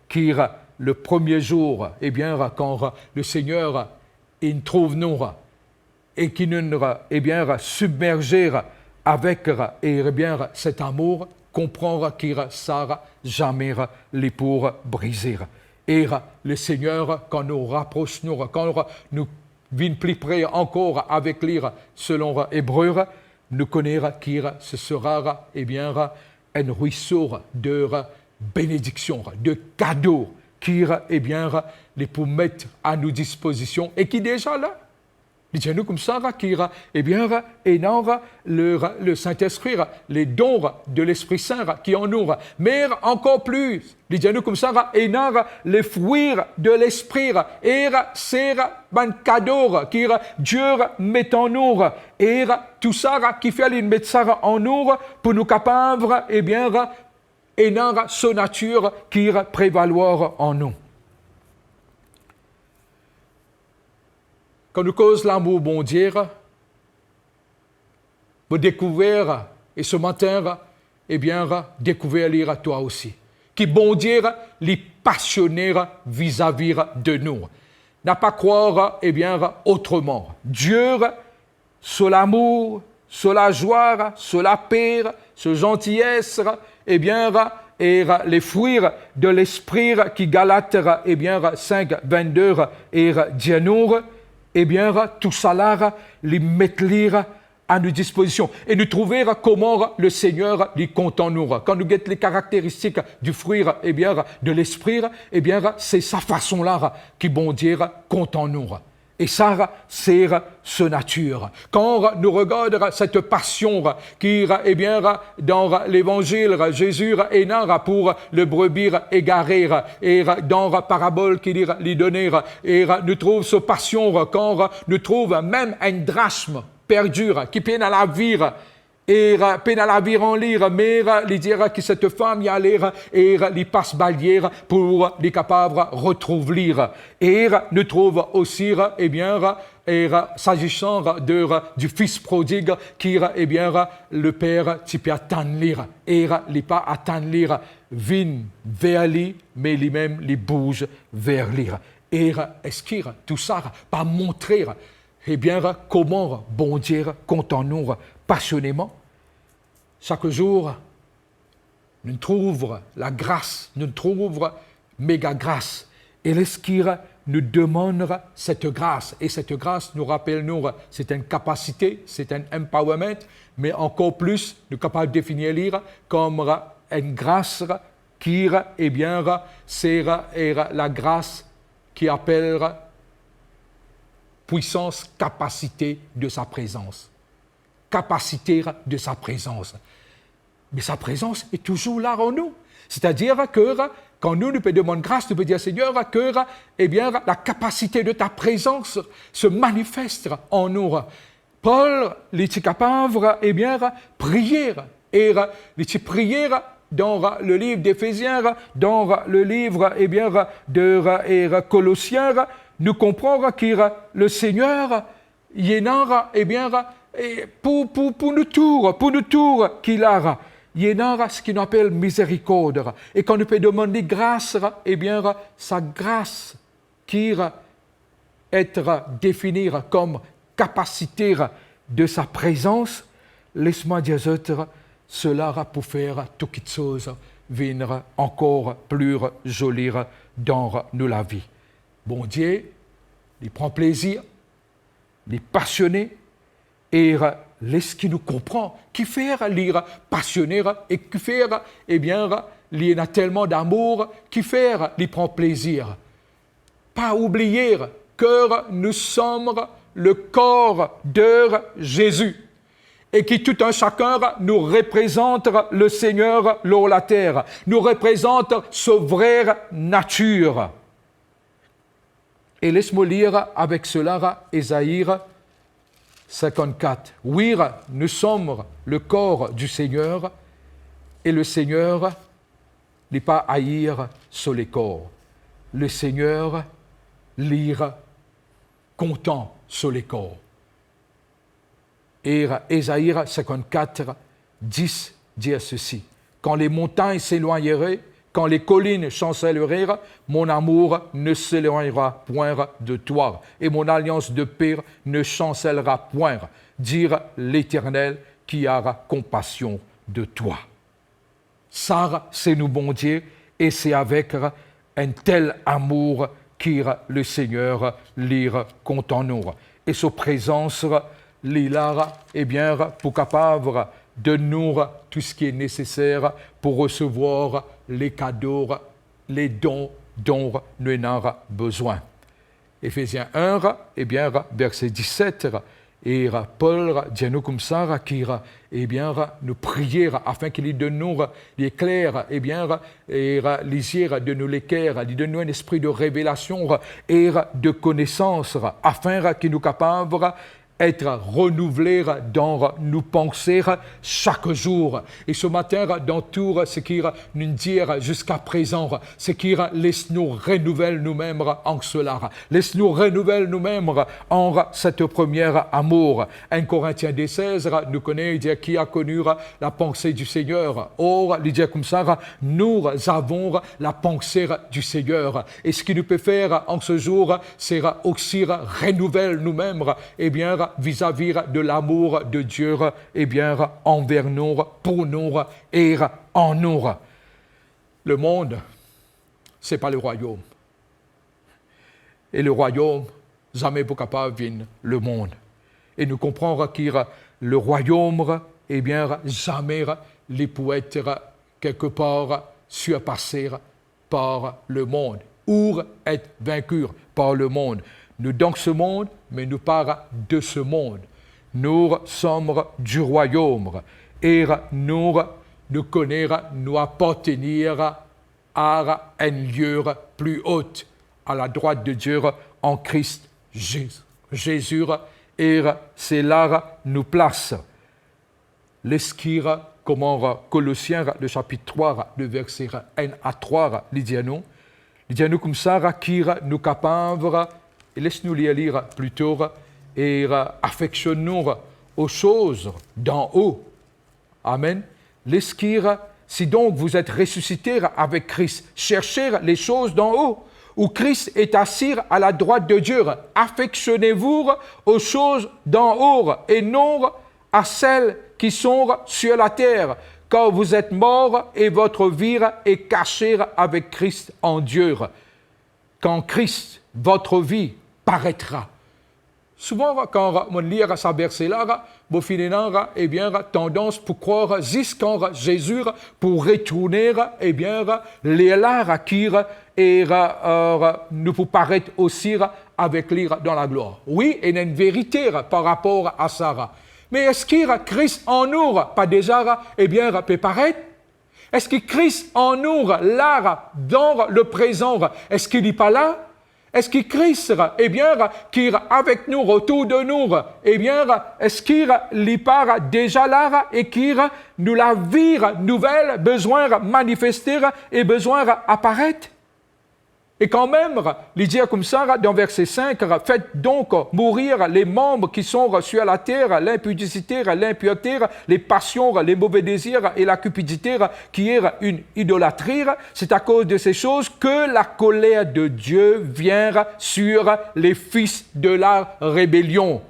ki le premie zour, ebien, kan Lesegner inn trouv nou, e ki nou, ebien, sibmerze avek, ebien, set amour, konpran ki sa zame li pou brize. E Lesegner, kan nou rapros nou, kan nou vinn pli pre ankor avek li, selon Ebre, nou kone ki se sera, ebien, enn rwiso de benediksion, de kado ki, ebien, li pou met a nou dispozision e ki deza la. Li dir nou koumsa ki, ebien, ena le, le Saint-Esprit, le don de Lespri Sin ki an nou. Me ankor plis, li dir nou koumsa, ena le fruit de l'Esprit, e se bann kado ki Dieu met an nou, e tou sa ki fer li met sa an nou pou nou kapav, ebien, ena so natir ki prevalwar an nou. Kan nou koz lamour Bondie, mo dekouver, e se matin, ebien, dekouver li twa osi, ki Bondie li pasione vizavi de nou. Na pa krwar, ebien, otreman. Dieu, so lamour, so lazwa, so lape, so zantiyes, ebien, e le fruit de l'Esprit ki Galat, ebien, sink vennde, e dir nou, ebien, tousala, li met li a nou dispozision. E nou trouve kouma Lesegner li kontan nou. Kan nou get le karakteristik du fruit, ebien, de l'Esprit, ebien, se sa fason la ki Bondie kontan nou. E sa, se so natir. Kan nou regard set pasion ki, ebien, dan Levanzil, Zezi ena pou le brebis égaré, e dan parabol ki li, li done, e nou trouv so pasion, kan nou trouv mem enn dras perdi, ki pena lavi, e pena lavi an li, me li dir ki set fam, li ale, e li pas balie pou li kapav retrouv li. E nou trouv osi, ebien, e sazisan de, du fils prodigue, ki, ebien, le per ti pe atann li, e li pa atann li vinn ver li, me limem li bouz ver li. E eski tousala pa montre, ebien, kouma Bondie kontan nou pasioneman? Sak zour, nou trouv lagras, nou trouv mega gras. E leski nou demann set gras, e set gras, nou rapel nou, se enn kapasite, se enn empowerment, me ankor plis, nou kapav definir li kom enn gras ki, ebien, se lagras ki apel puissance, capacité de sa présence. Capacité de sa présence. Mais sa présence est toujours là en nous. C'est-à-dire que kan nou, nou pe demann gras, nou pe dir, Seigneur, que, ebien, la capacité de ta présence se manifeste en nous. Paul, li ti kapav, ebien, priye, e li ti priye dan le liv Efezien, dan le liv, ebien, de, e Kolosien, nou konpran ki le Seigneur, li ena, ebien, e pou, pou, pou nou tou, pou nou tou ki la, li ena seki nou apel mizerikord. E kan nou pe demann li gras, ebien, sa gras ki et defini kom capacité de sa présence, les mwa dir zot, sela pou fer tou kiksoz vinn ankor pli zoli dan nou lavi. Bondie, li pran plezir, li pasione, e Les ki nou konpran, kifer li pasione e kifer, ebien, li ena telman damour, kifer li pran plezir. Pa oubliye ke nous sommes le corps de Jésus et que tout un chacun nous représente le Seigneur lor later, nous représente sa vre natir. E les mo lir avek sela Ezai sinkannkat. Wi, nous sommes le corps du Seigneur, e le Seigneur, li pa air so lekor. Le Seigneur, li kontan so lekor. E Ezai sinkannkat dis dir sesi, quand les montagnes s'éloigneraient, quand les collines chanceleraient, mon amour ne s'éloignera point de toi, et mon alliance de paix ne chancellera point, dit l'Éternel qui a compassion de toi. Sa se nou Bondie, e se avek enn tel amour ki le Seigneur li kontan nou. E so prezans li la, ebien, pou kapav donn nou tou seki neseser pou resevwar le kado, le don, don nou ena bezwin. Efezien enn, ebien, verse diset, e Pol dir nou koumsa ki, ebien, nou priye afin ki li donn nou lekler, ebien, e lizie de nou leker, li donn nou enn lespri de revelasion e de konesans, afin ki nou kapav et renouvle dan nou panse sak zour. E se matin, dan tou seki nou dir ziska prezan, seki les nou renouvel noumem an sela. Les nou renouvel noumem an set premie amour. Enn Korintien de sez, nou kone, li dir, qui a connu la pensée du Seigneur. Or, li dir koumsa, nous avons la pensée du Seigneur. E seki nou pe fer an se zour, se osi renouvel noumem, ebien, vizavi de lamour de Die, ebien, anver nou, pou nou e an nou. Lemond, se pa lerwayom. E lerwayom zame pou kapav vinn lemond. E nou konpran ki lerwayom, ebien, zame li pou et kelkepar sirpase par lemond ou et vinki par lemond. Nou dan se mond, me nou pa de se mond. Nous sommes du royaume. E nou, nou kone, nou apartenir a enn lie pli o, a la droite de Dieu en Christ Jésus. Jésus, e se la nou plas. Les ki, kouma Kolosien, le chapitre trois, le verset un à trois, li dir nou, li dir nou koumsa ki nou kapav, e les nou lir li plito, e afeksionn nou aux choses d'en haut. Amen. Les ki, si donc vous êtes ressuscités avec Christ, cherchez les choses d'en haut, où Christ est assis à la droite de Dieu. Affectionnez-vous aux choses d'en haut et non à celles qui sont sur la terre, car vous êtes morts et votre vie est cachée avec Christ en Dieu. Quand Christ, votre vie, paraîtra. Souvan, kan mo lir sa verse la, mo finn ena, ebien, tandans pou krwar zis kan Zezi pou retourne, ebien, lerla ki, e, e, nou pou paret osi avek li dan laglwar. Wi, ena enn verite par rapor a sa. Me eski Kris an nou pa deza, ebien, pe paret? Eski Kris an nou la, dan le prezan, eski li pa la? Eski Kris, ebien, ki avek nou, otour de nou, ebien, eski li pa deza la e ki nou lavi nouvel bizin manifeste e bizin aparet? E kanmem, li dir koumsa dan verse cinq, faites donc mourir les membres qui sont sur la terre, l'impudicité, l'impureté, les passions, les mauvais désirs et la cupidité, qui est une idolâtrie. C'est à cause de ces choses que la colère de Dieu vient sur les fils de la rébellion,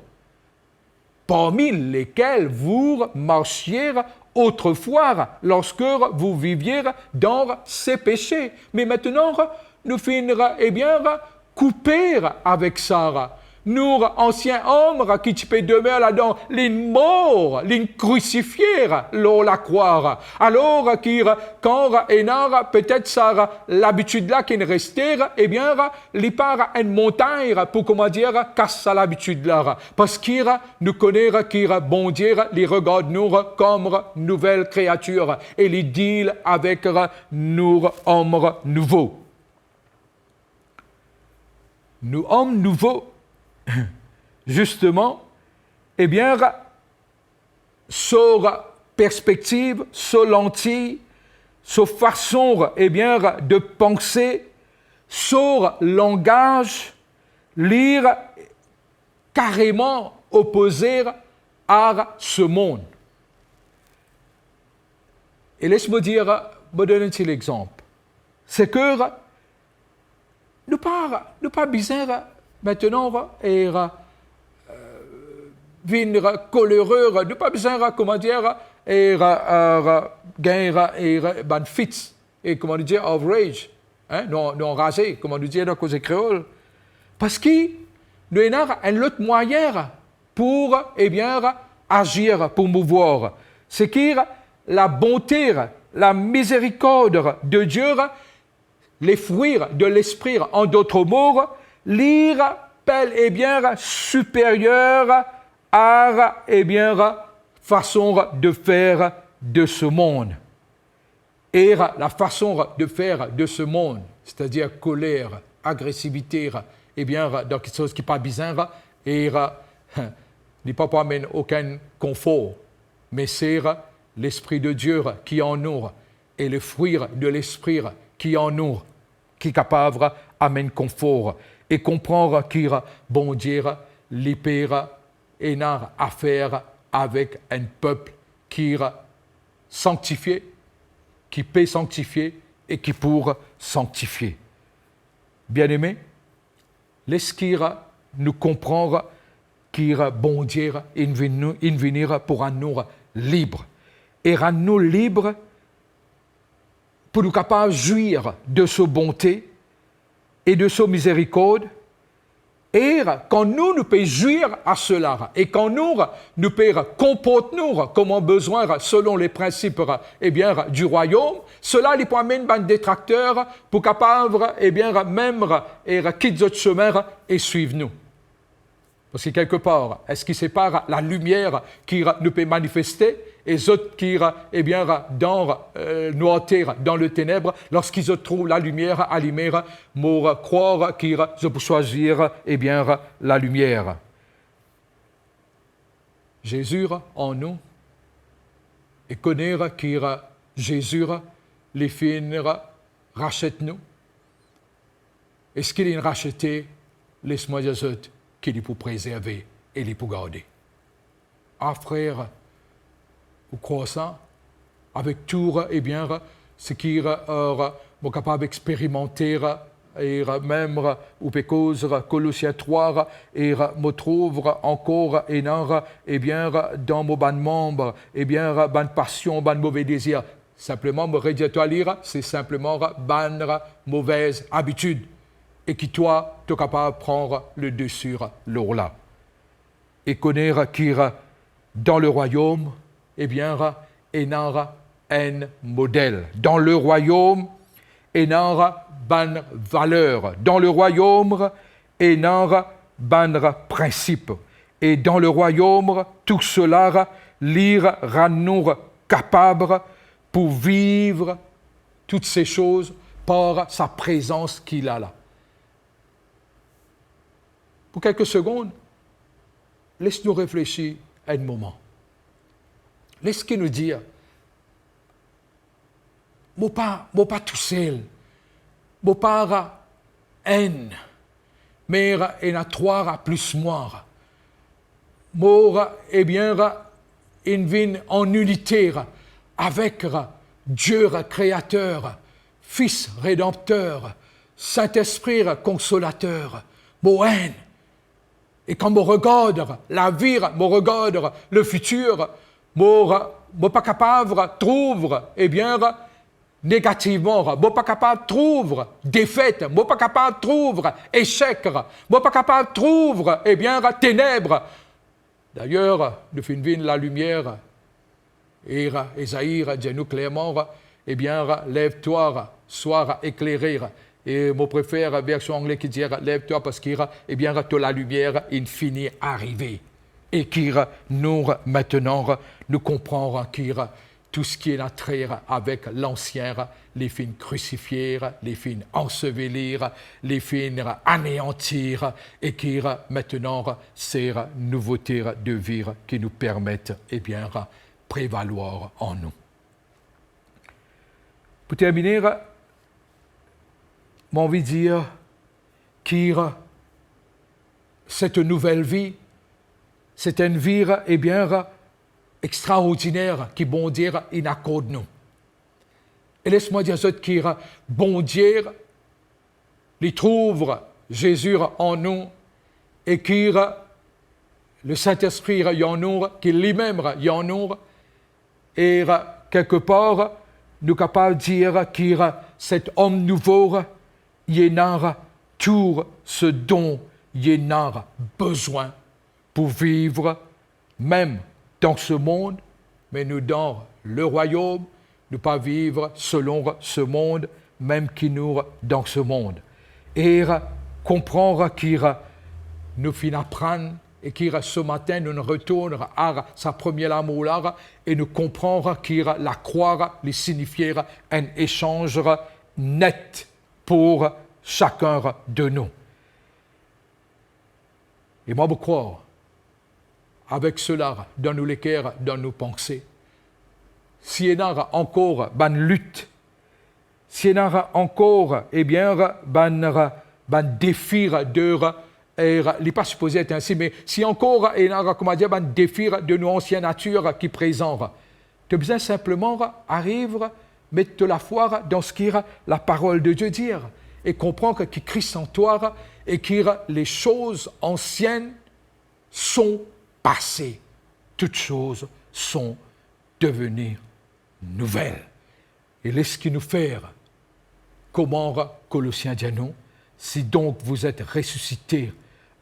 parmi lesquels vous marchiez autrefois lorsque vous viviez dans ces péchés. Me aster, nou finn, ebien, koupe avek sa. nou ansien om ki ti pe demer ladan, linn mor, linn krisifie lor lakrwa. Alor ki kan ena petet sa labitid la ki reste, ebien, li pa enn montagn pou, kouma dir, kas sa labitid la. Parski nou kone ki Bondie, li regard nou kom nouvel kreatir e li deal avek nou om nouvo. Nou om nouvo, zisteman, ebien, so perspektiv, so lanti, so fason, ebien, de panse, so langaz, li kareman opoze ar so mond. E les mo dir, mo donn enn ti lexanp. Se ki nou pa, nou pa bizin, aster, e, vinn kolere, nou pa bizin, kouma dir, e, e, gagn, e, bann fits, e, kouma nou dir, of rage, hein, nou, nou anraze, kouma nou dir dan koze kreol. Parski nou ena enn lot mwayin pou, ebien, azir, pou mouvwar. Se ki labonte, lamizerikord de Die, le fruit de l'Esprit, en d'autres mots, li pe, ebien, siperyer ar, ebien, fason de fer de so mond. E lafason de fer de so mond, setadir koler, agresivite, ebien, dan kiksoz ki pa bizin, e li pa pou amenn okenn konfor, me se Lespri de Die ki an nou, e le fruit de l'Esprit ki an nou, ki kapav amenn konfor e konpran ki Bondie, li pe ena afer avek enn pep ki sanktifie, ki pe sanktifie e ki pou sanktifie. Bieneme, les ki nou konpran ki Bondie inn vini, inn vini pou rann nou lib. E rann nou lib pou nou kapav zwir de so bonte e de so mizerikord. E kan nou, nou pe zwir a sela, e kan nou, nou pe konport nou kouma bizin selon le prinsip, ebien, di rwayom, sela li pou amenn bann detrakter pou kapav, ebien, mem, e kit zot sime e swiv nou. Parski kelkepar, eski se pa lalimier ki nou pe manifeste, e zot ki, ebien, dan, e, nwarte, dan le teneb, lorski zot trouv lalimier alime, mo krwar ki zot pou swazir, ebien, lalimier. Zezi an nou, e kone ki Zezi, li finn raset nou. Eski li inn rasete? Les mwa dir zot ki li pou prezerve e li pou garde. Ah, frer, ou krwar sa? Avek tou, ebien, seki, e, mo kapav experimante, e, mem, ou pe koz, Kolosien trwa, e, mo trouv ankor ena, ebien, dan mo bann manb, ebien, bann pasion, bann move dezir. Sinpleman, mo redir twa li, se sinpleman bann move abitid, e ki twa, to kapav pran le desi lor la. E kone ki dan le rwayom, ebien, ena enn model. Dan le rwayom, ena bann valer. Dan le rwayom, ena bann prinsip. E dan le rwayom, tou sela, li rann nou kapav pou viv tou se soz par sa prezans ki la la. Pou kelke segonn, les nou reflesi enn moman. Les ki nou dir, mo pa, mo pa tousel, mo pa enn, me ena trwa plis mwa. Mo, ebien, inn vinn an inite avek Die Kreater, Fis Redanpter, Sintespri Konsolater. Mo enn. E kan mo regard lavi, mo regard le fitir, mo, mo pa kapav trouv, ebien, negativman, mo pa kapav trouv defet, mo pa kapav trouv esek, mo pa kapav trouv, ebien, teneb. Dayer, nou finn vinn lalimier, e Ezai dir nou klerman, ebien, lev twa, swa eklere. E mo prefer version angle ki dir, lev twa, parski, ebien, to lalimier inn fini arive. E ki nou, aster, nou konpran ki tou seki ena tre avek lansien, li finn krisifie, li finn anseveli, li finn aneanti, e ki aster se nouvote de vi ki nou permet, ebien, prevalwar an nou. Pou termine, mo anvi dir ki set nouvel vi, se enn vi, ebien, extraordiner ki Bondie inn akord nou. E les mwa dir zot ki Bondie, li trouv Zezi an nou, e ki Lesintespri an nou, ki limem an nou, e kelkepar, nou kapav dir ki set om nouvo, li ena tou se don li ena bezwin pou viv, mem dan se mond, me nou dan Lerwayom, nou pa viv selon se mond, mem ki nou dan se mond. E konpran ki nou finn aprann, e ki se matin nou retourn a sa premie lamour la, e nou konpran ki lakrwa, li signifie enn esanz net pou sakenn de nou. E mwa, mo krwar, avek sela dan nou leker, dan nou panse, si ena ankor bann lit, si ena ankor, ebien, bann, bann defi de, e, li pa sipoze et ensi, me si ankor ena, kouma dir, bann defi de nou ansien natir ki prezan, to bizin sinpleman ariv met to lafwa dan seki laparol de Die dir, e konpran ki Kris an twa, e ki les choses anciennes sont passées, toutes choses sont devenues nouvelles. E les ki nou fer, kouma Kolosien dir nou, si donc vous êtes ressuscités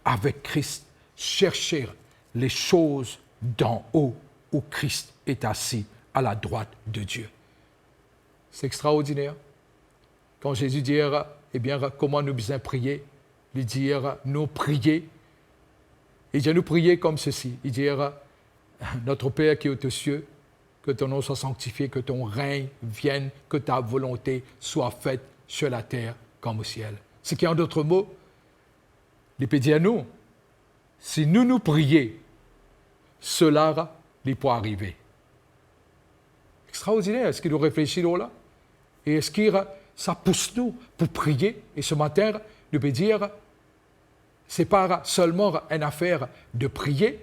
avec Christ, cherchez les choses d'en haut où Christ est assis à la droite de Dieu. Se extraordiner. Kan Zezi dir, ebien, kouma nou bizin priye, li dir nou priye. Li dir nou priye kouma sesi. Li dir, Notre Père qui es aux cieux, que ton nom soit sanctifié, que ton règne vienne, que ta volonté soit faite sur la terre comme au ciel. Seki, an dot mo, li pe dir nou, si nou, nou priye, sela, li pou arive. Extraordiner, eski nou reflesi lor la? E eski sa pous nou pou priye? E se matin, nou pe dir, se pa selman enn afer de priye,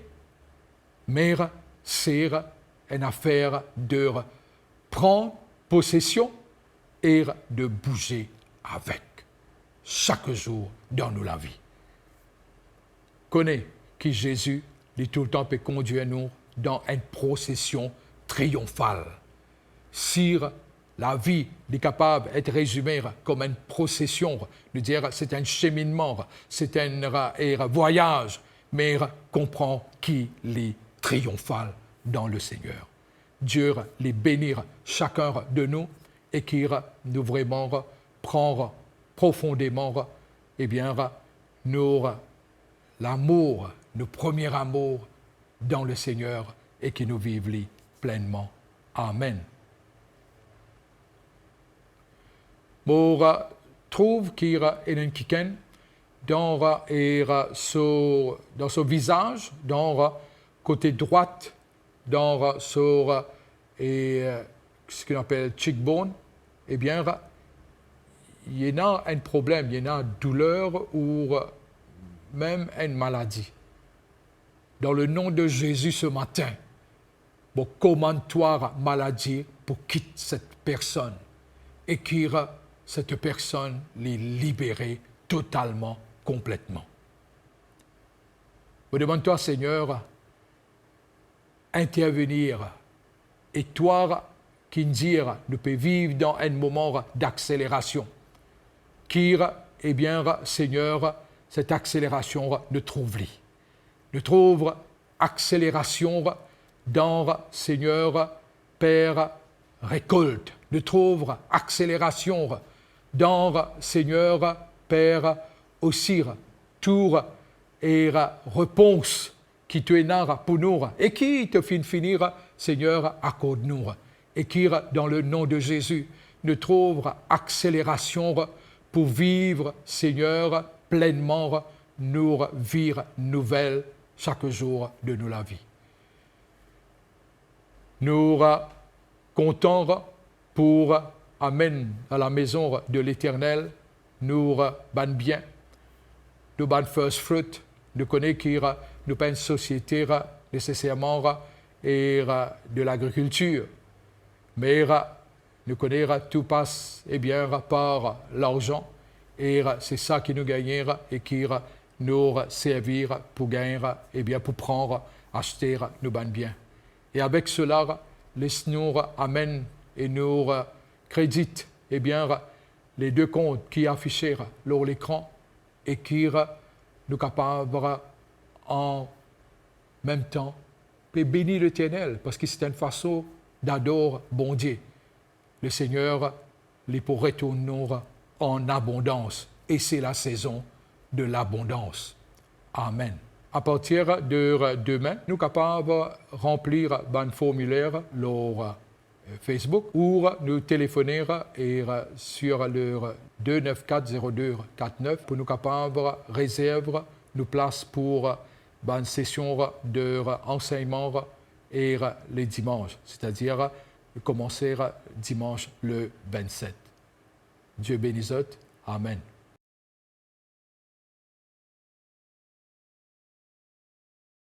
me se enn afer de pran posesion e de bouze avek sak zour dan nou lavi. Kone ki Zezi, li toultan pe kondir nou dan enn prosesion triyonfal. Si lavi, li kapav et rezime kouma enn prosesion, nou dir, se enn seminman, se enn, e, vwayaz, me konpran ki li triyonfal dan Lesegner. Die, li beni sakenn de nou e ki nou vreman pran profondeman, ebien, nou lamour, nou premie amour dan Lesegner e ki nou viv li plennman. Amen. Mo trouv ki ena enn kikenn dan, e, so, dan so vizaz, dan kote drwat, dan so, e, seki nou apel cheekbone, ebien, li ena enn problem, li ena douler ou mem enn maladi. Dans le nom de Jésus ce matin, mo komann twa maladi pou kit set personn e ki set personn li libere totalman, konpletman. Mo demann twa, Segner, intervenir e twa ki dir nou pe viv dan enn moman d'akselerasion. Ki, ebien, Segner, set akselerasion, nou trouv li. Nou trouv akselerasion dan, Segner, per rekolt. Nou trouv akselerasion dan, Segner, per osi tou e repons ki to ena pou nou e ki to finn fini, Segner, akord nou. E ki, dan le nom de Zezi, nou trouv akselerasion pou viv, Segner, plennman nou vi nouvel sak zour de nou lavi. Nou kontan pou amenn a la maison de l'Éternel nou bann bien, nou bann first fruit. Nou kone ki nou pa enn sosiete neseserman e de lagrikiltir, me nou kone tou pas, ebien, par larzan, e se sa ki nou gagne e ki nou servi pou gagn, ebien, pou pran, aste nou bann bien. E avek sela, les nou amenn e nou kredit, ebien, le de kont ki afise lor lekran e ki nou kapav an mem tan pe beni Leternel, parski se enn fason d'ador Bondie. Le Segner, li pou retourn nou an abondans, e se la sezon de labondans. Amen. A partir de demin, nou kapav ranpli bann formiler lor Facebook ou nou telefone e sur le deux neuf quatre zéro deux quatre neuf pou nou kapav rezerv nou plas pou bann sesion de ansegnman e le dimans, setadir komanse dimans le vennset. Die beni zot. Amen.